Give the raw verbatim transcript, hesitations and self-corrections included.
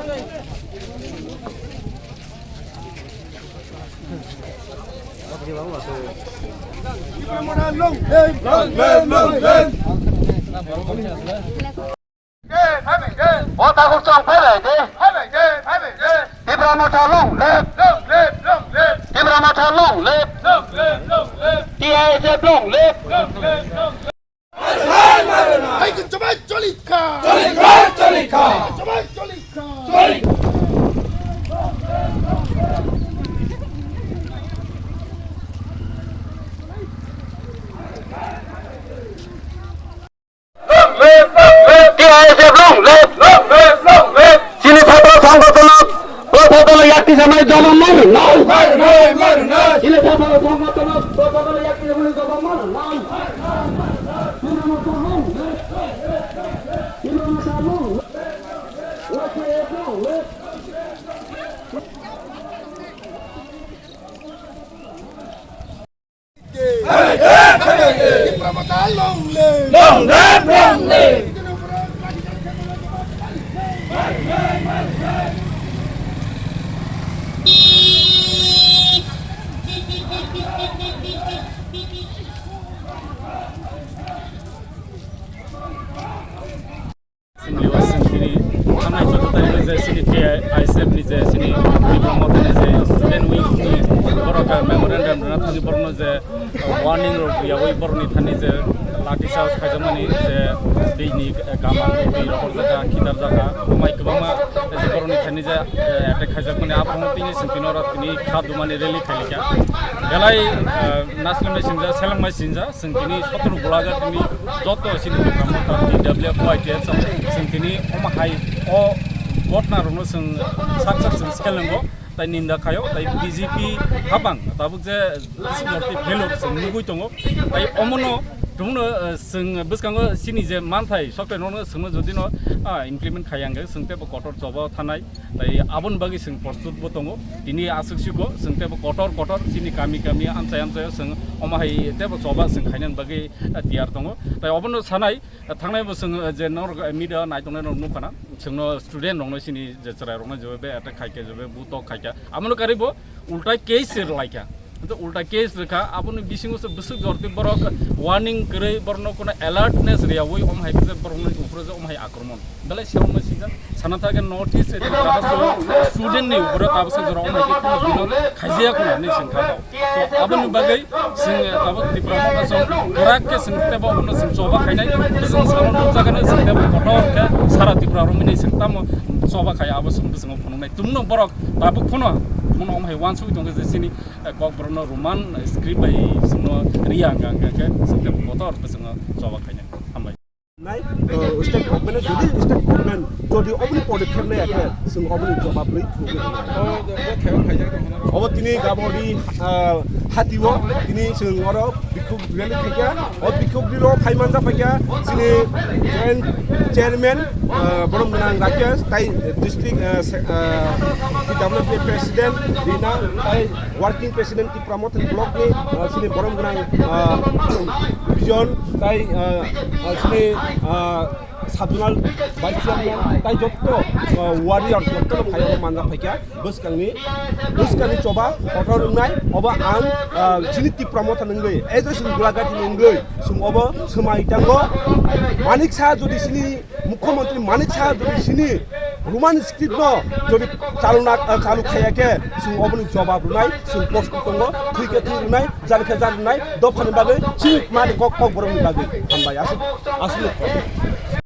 Long live, long live, long live. O takhuk chong phai bai de. Tipra Motha long live. Tipra Motha long live. T I S F long live. Hai kun chomai cholikha. Cholikha, cholikha. Chomai cholikha. T I S F long live! Long live! Long live! Chini chhatra songgothon, o chhatra yakti samai jawab mar nai. Mar nai, mar nai. Chini chhatra songgothon, o chhatra yakti samai jawab mar nai. Tipra Motha long live! Long live! Long live! Chini o chwng tini thangnai chouda tarikh ni je chini T I S F ni je chini Tipra Motha ni je student wing ni borok memorandum rwna thangwi borokno je warning rok riyawi borokni thani je lathi charge khaijakmani je bini gama twi rohorjak kha, khitarjak kha, amai kwbangma je borokni thani je attack khaijakmani aphano tini chwng tini oro tini kha dumani rally khailikha. Belai naslangmai sinja, selengmai sinja. Chwng tini sotoro gulaga tini joto chini Tipra Motha, T W F, Y T F chwng tini omo hai o gotna rokno chwng sak sak chwng swkang nango, tai ninda khaio, tai B J P habang tabuk je bisi jorti phelok chwng nugui tongo, tai omono tongno chwng bwskango chini je manthai software rokno chwngno jodi no implement khaiya hwnkhe chwng teibo kotor choba thanai. Tai aboni bagwi chwng prostut bo tongo. Tini aswk siko chwng teibo kotor kotor chini kami kami amchai amchaio chwng omo hai teibo choba chwng khainani bagwi tiyar tongo. Tai obono sanai thangnai bo chwng je norok media naitongnai rok nukha na chwngno student rokno chini je chwrai rokno je be attack khaikha je be butok khaikha abono karwi bo ultai case se rwlaikha. Hwnkhe ulta case rwkha, aboni bisingo se bwswk jorti borok warning kwrwi, borokno kono alertness riyawi, omo hai khe borokni uphuru je omo hai akromon. Belai selengma sijak, sana thangkhe North East area o student ni uphuru tabuksa jora omo hai khe kono bino khaijaya kono hinwi sengkha bo. So, aboni bagwi chwng tabuk Tipra Motha chwng kwrak khe chwng teibo abono chwng choba khainai, bwswng salo nukjakgani chwng teibo kotor khe sara Tripura romwi ni chwng tamo choba khai abo chwng bwswngo phunuknai. Tumno borok tabuk phano, phano omo hai uansugwi tongkhe je chini Kokborokno Roman script bai chwngno riya hwnkha, hwnkha khe chwng teibo kotor khe chwngno choba khainai. Hambai. Nai, uh, state government, jodi state government jodi oboni podokkhep nai khe chwng oboni jobab rwi phunuknai. Obo tini gaboni, uh, hatio tini chwng oro bikhuk rally khaikha. O bikhuk rally o phai manjak phaikha chini joint chairman, uh, borom gwnang Rakesh tai district, uh, se-, uh, T W P president Rina tai working president Tipra Motha ni block ni, uh, chini borom gwnang, uh, Bijon tai, uh, uh, chini, uh, sub zonal vice chairman tai jotto, uh, warrior jotto no phai manjak phaikha. Bwskangni, bwskangni choba kotor wngnai, obo ang, ah, chini Tipra Motha ni wngwi, as a chwng Golaghati ni wngwi, chwng obo swmai tango. Manik Saha jodi chini Mukhyamantri Manik Saha jodi chini Roman script no jodi chaluna, ah, chalu khaiya khe, chwng oboni jobab rwnai, chwng post tongo, thwi khe thwi rwnai, jani khe jani rwnai, dophani bagwi, chini mani kok, kokborokni bagwi. Hambai, aswk, aswk.